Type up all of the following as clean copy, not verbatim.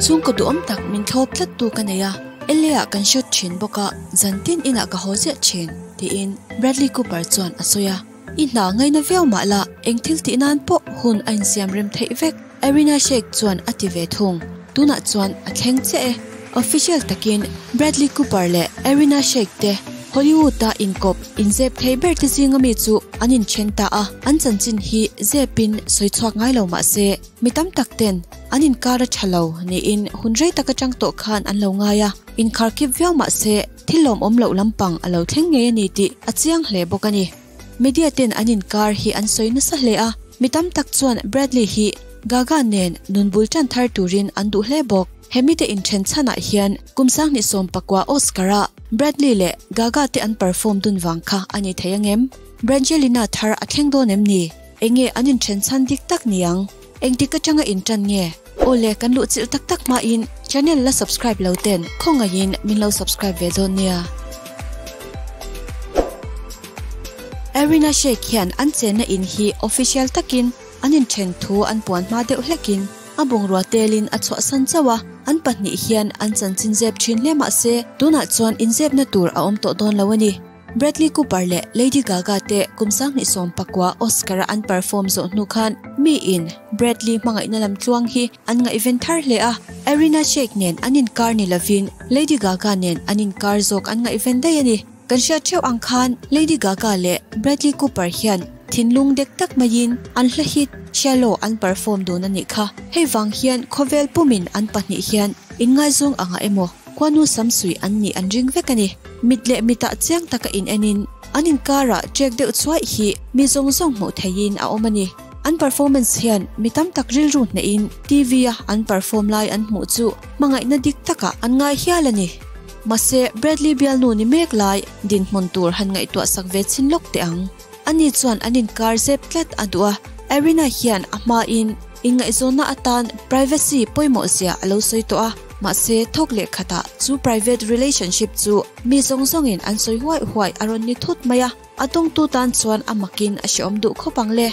Chhungkaw duhawm tak min thlawp tlat tu ka nei a, LA ah kan shoot thin bawk a, zan tin inah ka haw ziah thin, tiin Bradley Cooper chuan a sawi a. I hna ngaina viau mah la, eng thil tih nan pawh hun a insiam rem theih vek, Irina Shayk chuan a ti ve thung. Tunah chuan a thleng chiah e. Official takin Bradley Cooper leh Irina Shayk te Hollywood-a inkawp inzep thei ber te zinga mi chu an inthen ta a, an chanchin hi zepin sawi chhuak ngai lo mah se, mi tam tak ten an inkar a tha lo niin hun rei tak atang tawh khan an lo ngai a, inkharkhip viau mah se thil lawmawm loh lampang a lo thleng ngei a ni tih a chiang hle bawk a ni. Media ten an inkar hi an sawi nasa hle a, mi tam tak chuan Bradley hi Gaga nen nun bul tan thar turin an duh hle bawk. He mite inthen chhanah hian kum 2019 Oscar-a Bradley leh Gaga te an perform dun vang kha a ni thei angem? Brangelina thar a thleng dawn em ni? Enge an inthen chhan dik tak niang? Engtik atanga intan nge? Awle kan luh chilh tak tak hmain channel la subscribe lo ten khawngaihin min lo subscribe ve dawn nia. Irina Shayk hian an chenna in hi official takin an inthen thu an puan hma deuh hlekin a bungrua telin a chhuahsan chauh a, an pahnih hian an chanchin zep thin hle mahse tunah chuan inzepna tur a awm tawh dawn lo a ni. Bradley Cooper leh Lady Gaga te kum 2019 Oscar-a an perform zawh hnu khan miin Bradley hmangaihna lam tluang hi an ngaihven thar hle a, Irina Shayk nen an inkar ni lovin Lady Gaga nen an inkar zawk an ngaihven daih a ni. Kan hriat theuh ang khan Lady Gaga leh Bradley Cooper hian thinlung dek tak maiin an hla hit Shallow an perform dun a nih kha. Hei vang hian khawvel pumin an pahnih hian inngaizawng angah emaw Khuanu samsui an nih an ring vek a ni. Mit leh mitah chiang taka in enin an inkarah trek deuh chhuaih hi mi zawng zawng hmuh theihin a awm a ni. An performance hian mi tam tak rilru hnehin TV a an perform lai an hmuh chu hmangaihna dik takah an ngai hial a ni. Mahse, Bradley bialnu ni mek lai dinhmun tur han ngaihtuah sak ve chin lawk teh ang. Ani chuan an inkar zep tlat a duh a, Irina hian a hmain inngaihzawnna atan privacy pawimawh zia a lo sawi tawh a, mahse thawk leh khatah chu private relationship chu mi zawng zawngin an sawi huai huai a rawn ni thut mai a, a tawngtu tan chuan a makin a hrehawm duh khawp ang le.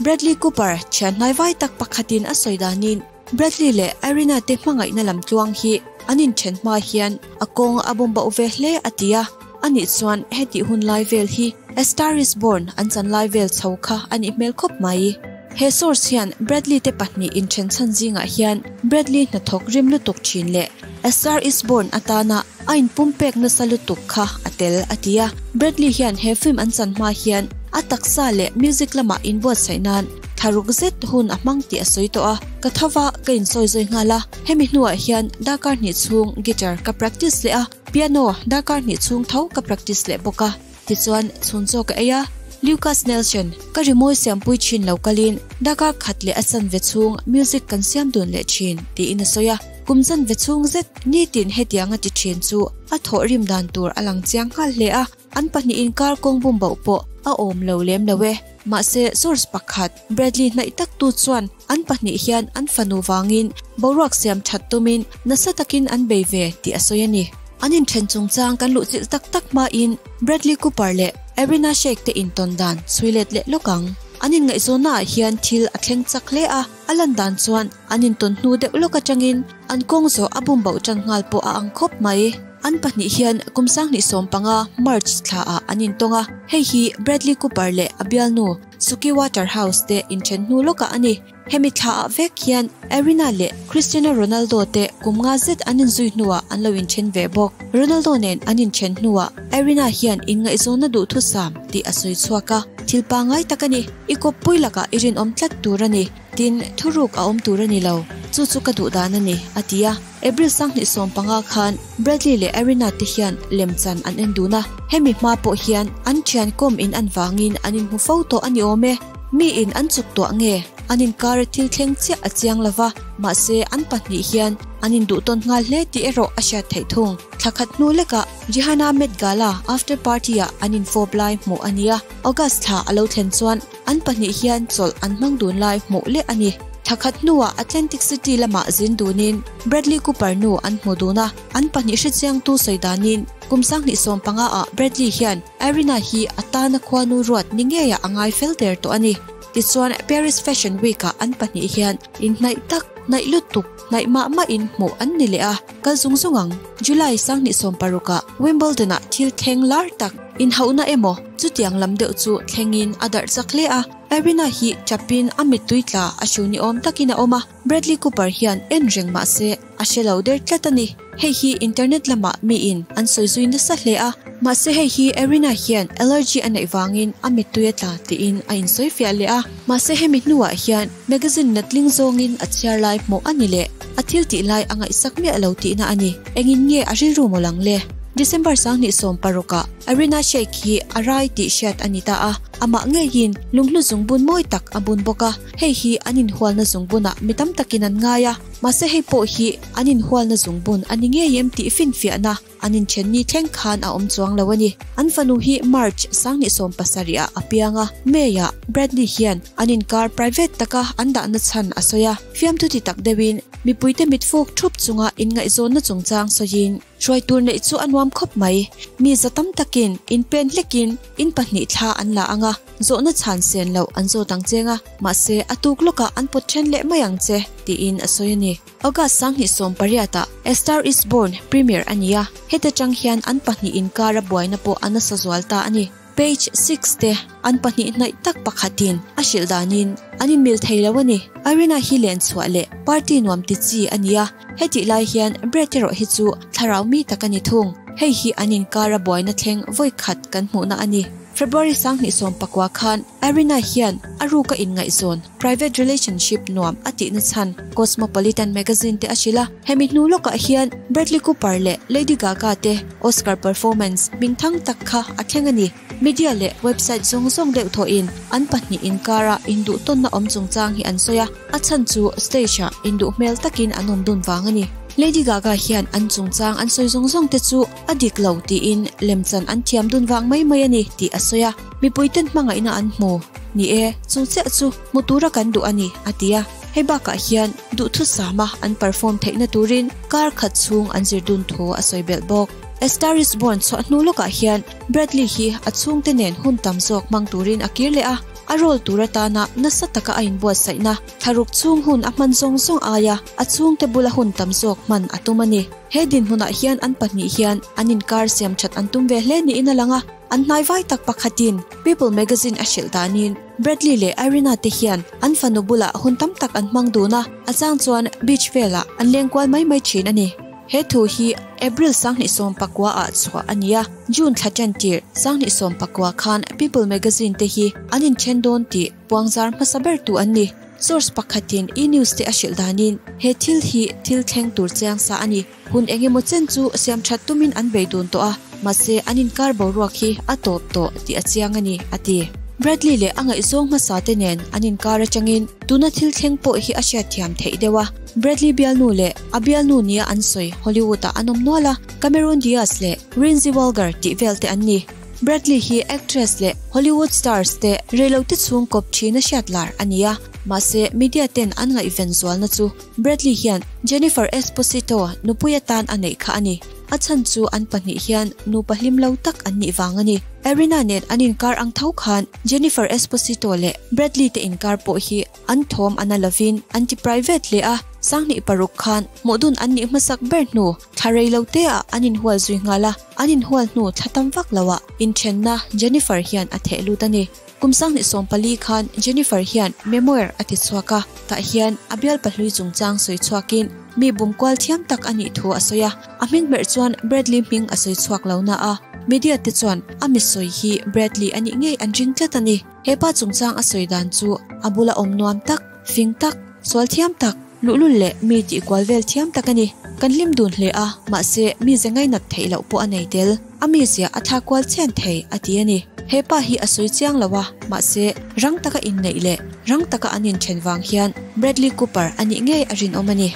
Bradley Cooper thian hnaivai tak pakhatin a sawi danin Bradley leh Irina te hmangaihna lam tluang hi an inthen hma hian a kawng a bawm bauh ve hle a ti a, anih chuan hetih hun lai vel hi A Star Is Born an chan lai vel chho kha a nih hmel khawp mai. He source hian Bradley te pahnih inthen chhan zingah hian Bradley hnathawk rim lutuk thin leh A Star Is Born atana a inpumpek nasa lutuk kha a tel a ti a, Bradley hian he film an chan hma hian a taksa leh music lamah inbuatsaih nan Thlaruk zet hun a hmang tih a sawi tawh a, ka tho va, ka insawi zawi nghal a, hemi hnuah hian darkar hnih chhung guitar ka practice leh a, piano darkar hnih chhung tho ka practice leh bawk a, tichuan chhun chaw ka ei a, Lucas Nelson, ka rimawi siampui thin lo kalin darkar khat leh a chanve chhung music kan siam dun leh thin, tiin a sawi a, kum chanve chhung zet nitin hetianga ti thin chu a thawhrim dan tur a lang chiang nghal hle a. An pahnih inkar kawng bum bauh pawh a awm lo lem lo e. Mahse, source pakhat, Bradley hnaih tak tu chuan an pahnih hian an fanu vangin boruak siam that tumin nasa takin an bei ve tih a sawi a ni. An inthen chungchang kan luhchilh tak tak hmain Bradley Cooper leh Irina Shayk te intawn dan chhui let leh lawk ang. An inngaihzawnnaah hian thil a thleng chak hle a, a lan dan chuan an intawn hnu deuh lawk atangin an kawng zawh a bum bauh tan nghal pawh a ang khawp mai. An pahnih hian kum 2015 March thla ah an intawng a, hei hi Bradley Cooper leh a bialnu Suki Waterhouse te inthen hnu lawkah a ni. Hemi thla ah vek hian Irina leh Cristiano Ronaldo te kum nga zet an inzui hnuah an lo inthen ve bawk. Ronaldo nen an inthen hnuah Irina hian inngaihzawnna duhthusam tih a sawi chhuak a, thil pangngai tak a ni. I kawppui lakah i rinawm tlat tur a ni, tin thuruk a awm tur a ni lo. Chu chu ka duh dan a ni, a ti a. April 2015 khan Bradley leh Irina te hian lemchan an en dun a, hemi hma pawh hian an thian kawm in an vangin an inhmu fo tawh a ni awm e. Mi in an chuk tuah nge an inkar a thil thleng chiah a chiang lova, mahse an pahnih hian an induh tawn nghal hle tih erawh a hriat theih thung. Thla khat hnu lekah Rihanna Met Gala after party ah an infawp lai hmuh a ni a, August thla a lo thlen chuan an pahnih hian chawlh an hmang dun lai hmuh leh a ni. Thla khat hnuah Atlantic City lamah zin dunin Bradley Cooper nu an hmu dun a, an pahnih hrechiangtu sawi danin kum 2015 ah Bradley hian Irina hi a tana khuanu ruat ni ngeiah a ngai fel der tawh a ni. Tichuan Paris Fashion Week ah an pahnih hian inhnaih tak hnaih lutuk, hnaih mah mahin hmuh an ni leh a, kal zung zung ang. July 2016 ah Wimbledon ah thil thleng lar tak, inhauhna emaw chutiang lam deuh chu thlengin a darh chak hle a, Irina hi chapin a mittui tla a hru ni awm takin a awm a, Bradley Cooper hian en reng mah se a hre lo der tlat a ni. Hei hi internet lamah miin an sawi zui nasa hle a, mahse hei hi Irina hian allergy a neih vangin a mittui a tla tiin a insawi fiah leh a. Mahse hemi hnuah hian magazine natling zawngin a chhiar lai hmuh a ni leh a thil tih lai a ngaihsak miah lo tihna a ni. Engin nge a rilru mawlh ang le? December 2016 ah Irina Shayk hi a rai tih hriat a ni ta a, amah ngeiin lunghlu zungbun mawi tak a bun bawk a, hei hi an inhualna zungbunah mi tam takin an ngai a, mahse hei pawh hi an inhualna zungbun a ni ngei em tih finfiahna an inthen ni thleng khan a awm chuang lo a ni. An fanu hi March 2017 ah a piang a, May ah Bradley hian an inkar private taka an dahna chhan a sawi a, fiamthu ti tak deuhin mipuite mitfuk thup chunga inngaihzawnna chungchang sawiin, Hruai tur neih chu a nuam khawp mai. Mi za tam takin inpen hlekin in pahnih thla an la ang a, zawhna chhan sen loh an zawt ang cheng a, mahse a tuk lawkah an pawt then leh mai ang che, tiin a sawi a ni. August 2018 ah A Star Is Born premiere a ni a, heta tang hian an pahnih inkara buaina pawh a nasa zual ta a ni. Page 6 te an pahnih hnaih tak pakhatin a hrilh danin an inmil thei lo a ni. Irina hi len chhuah leh party nuam ti chi a ni a, hetih lai hian Brett erawh hi chu thlarau mi tak a ni thung. Hei hi an inkara buaina thleng vawi khat kan hmuhna a ni. February 2019 khan Irina hian a ruka inngaihzawn, private relationship, nuam a tihna chhan Cosmopolitan magazine te a hrilh a. Hemi hnu lawkah hian Bradley Cooper leh Lady Gaga te Oscar performance hmingthang tak kha a thleng a ni. Media leh website zawng zawng deuh thawhin an pahnih inkara induhtawnna awm chungchang hi an sawi a, a chhan chu stage-ah induh hmel takin an awm dun vang a ni. Lady Gaga hian an chungchang an sawi zawng zawng te chu a dik lo tiin lemchan an thiam dun vang mai mai a ni tih a sawi a, mipuiten hmangaihna an hmu. Ni e, chu chiah chu hmu tura kan duh a ni, a ti a. Hei bakah hian duhthusama an perform theihna turin kar khat chhung an zir dun thu a sawi belh bawk. A Star Is Born chhuah hnu lawkah hian Bradley hi a chhungte nen hun tam zawk hmang turin a kir leh a, a role tur atana nasa taka a inbuatsaihna thlaruk chhung hun a hman zawng zawng aia a chhungte bula hun tam zawk hman a tum a ni. He dinhmunah hian an pahnih hian an inkar siam that an tum ve hle niin a lang a, an hnaivai tak pakhatin People magazine a hrilh danin Bradley leh Irina te hian an fanu bulah hun tam tak an hmang dun a, a chang chuan beach velah an leng kual mai mai thin a ni. He thu hi April 2019 ah chhuah a ni a, June thla ṭan tirh 2019 khan People magazine te hi an inthen dawn tih puangzar hmasa bertu an ni. Source pakhatin E! News te a hrilh danin he thil hi thil thleng tur chiang sa a ni. Hun eng emaw chen chu siam that tumin an bei dun tawh a, mahse an inkar boruak hi a tawp tawh tih a chiang a ni, a ti. Bradley leh a ngaihzawng hmasa te nen an inkar atangin tuna thil thleng pawh hi a hriatthiam theih deuh a. Bradley bialnu leh a bialnu nia an sawi Hollywood ah an awm nual a, Cameron Diaz leh Renzi Wallger tih vel te an ni. Bradley hi actress leh Hollywood stars te reilote chhung kawp thin a hriat lar a ni a, mahse media ten an ngaihven zualna chu Bradley hian Jennifer Esposito nupui atan a neih kha a ni. A chhan chu an pahnih hian nupa hlim lo tak an nih vang a ni. Irina nen an inkar ang tho khan Jennifer Esposito leh Bradley te inkar pawh hi an thawm a na lovin an ti private hle a, 2006 khan hmuhdun an nih hmasak ber hnu thla rei lo te ah an inhual zui nghal a, an inhual hnu thla tam vak lo ah inthenna Jennifer hian a theh lut a ni. Kum 2014 khan Jennifer hian memoir a ti chhuak a, tah hian a bial pahlui chungchang sawi chhuakin mi bum kual thiam tak a nih thu a sawi a, a hming hmerh chuan Bradley hming a sawi chhuak lo na a, media te chuan a mi sawi hi Bradley a nih ngei an ring tlat a ni. He pa chungchang a sawi dan chu a bula awm nuam tak, fing tak, sual thiam tak, luhlul leh mi tih kual vel thiam tak a ni. Kan hlim dun hle a, mahse mi ze ngainat theih loh pawh a nei tel. A mizia a thla kual chhen thei a ti a ni. He pa hi a sawi chiang lo a, mahse rang taka inneih leh rang taka an inthen vang hian Bradley Cooper a nih ngei a rinawm a ni.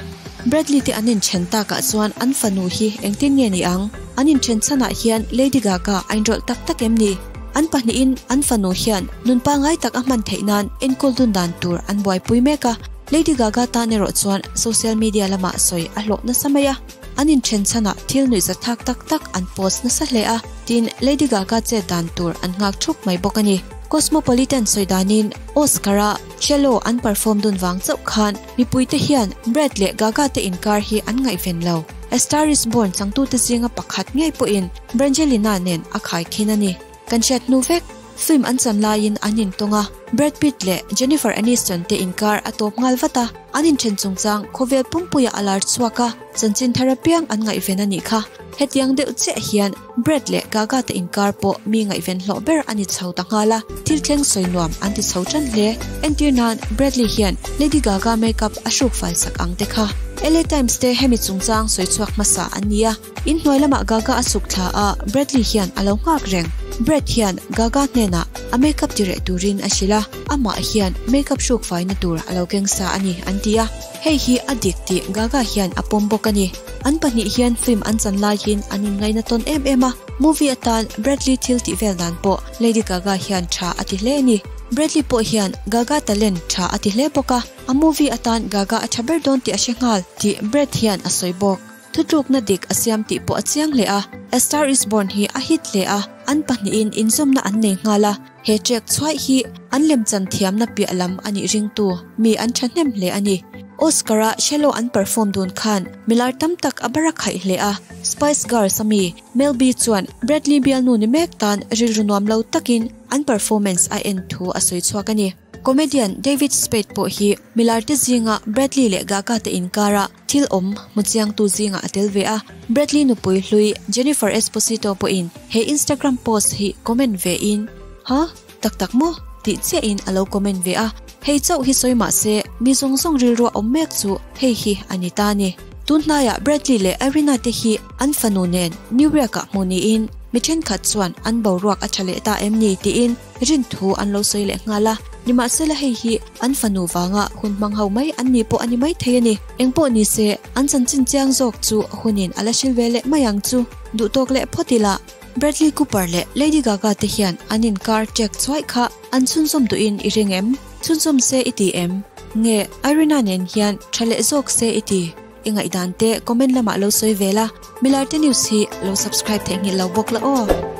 Bradley te an inthen takah chuan an fanu hi engtin nge ni ang? An inthen chhanah hian Lady Gaga a inrawlh tak tak em ni? An pahnihin an fanu hian nun pangngai tak a hman theih nan enkawl dun dan tur an buaipui mek a, Lady Gaga tan erawh chuan social media lamah sawi a hlawh nasa mai a. An inthen chhanah thil nuihzatthlak tak tak an post nasa hle a, tin Lady Gaga chet dan tur an nghak thup mai bawk a ni. Cosmopolitan sawi danin Oscar-a Shallow an perform dun vang chauh khan mipuite hian Brad leh Gaga te inkar hi an ngaihven lo. A Star Is Born changtute zinga pakhat ngei pawhin Brangelina nen a khaikhin a ni. Kan hriat hnu vek, film an chan laiin an intawng a, Brad Pitt leh Jennifer Aniston te inkar a tawp nghal vat a, an inthen chungchang khawvel pumpuia a lar chhuak a, chanchin thar apiang an ngaihven a nih kha. Hetiang deuh chiah hian Brad leh Gaga te inkar pawh mi ngaihven hlawh ber a ni chho ta nghal a, thil thleng sawi nuam an ti chho tan hle. Entir nan, Bradley hian Lady Gaga makeup a hruk fai sak ang te kha. LA Times te hemi chungchang sawi chhuak hmasa an ni a. In hnuai lamah Gaga a suk thla a, Bradley hian a lo nghak reng. Brad hian Gaga hnenah a makeup ti reh turin a hrilh a, amah hian makeup hruk faina tur a lo keng sa a ni an ti a. Hei hi a dik tih Gaga hian a pawm bawk a ni. An pahnih hian film an chan laiin an inngaina tawn em em a, movie atan Bradley thil tih vel dan pawh Lady Gaga hian tha a ti hle a ni. Bradley pawh hian Gaga talent tha a ti hle bawk a, a movie atan Gaga a tha ber dawn tih a hre nghal tih Brad hian a sawi bawk. Thutlukna dik a siam tih pawh a chiang hle a, A Star Is Born hi a hit hle a, an pahnihin inzawmna an nei nghal a, he track chhuaih hi an lemchan thiamna piah lam a nih ringtu mi an thahnem hle a ni. Oscar-a Shallow an perform dun khan milar tam tak a bar a khaih hle a, Spice Girls a mi Mel B chuan Bradley bialnu ni mek tan rilru nuam lo takin an performance a en thu a sawi chhuak a ni. Comedian David Spade pawh hi milarte zinga Bradley leh Gaga te inkara thil awm hmu chiangtu zingah a tel ve a. Bradley nupui hlui Jennifer Esposito pawhin he Instagram post hi comment ve in, Ha? Tak tak maw? tih chiahin a lo comment ve a. Hei chauh hi sawi mah se mi zawng zawng rilrua awm mek chu hei hi a ni ta a ni. Tun hnaiah Bradley leh Irina te hi an fanu nen New York-ah hmuh niin mi thenkhat chuan an boruak a tha leh ta em ni tiin Rin thu an lo sawi leh nghal a, nimahsela hei hi an fanu vanga hun hmang ho mai an ni pawh a ni maithei a ni. Engpawh ni se, an chanchin chiang zawk chu hunin a la hril ve leh mai ang chu. Duhtawk leh phawt ila, Bradley Cooper leh Lady Gaga te hian an inkar check chhuaih kha an chhunzawm duhin i ring em? Chhunzawm se i ti em? Nge Irina nen hian tha leh zawk se i ti? I ngaihdan te comment lamah lo sawi ve la, Milarte News hi lo subscribe theihnghilh lo bawk la aw.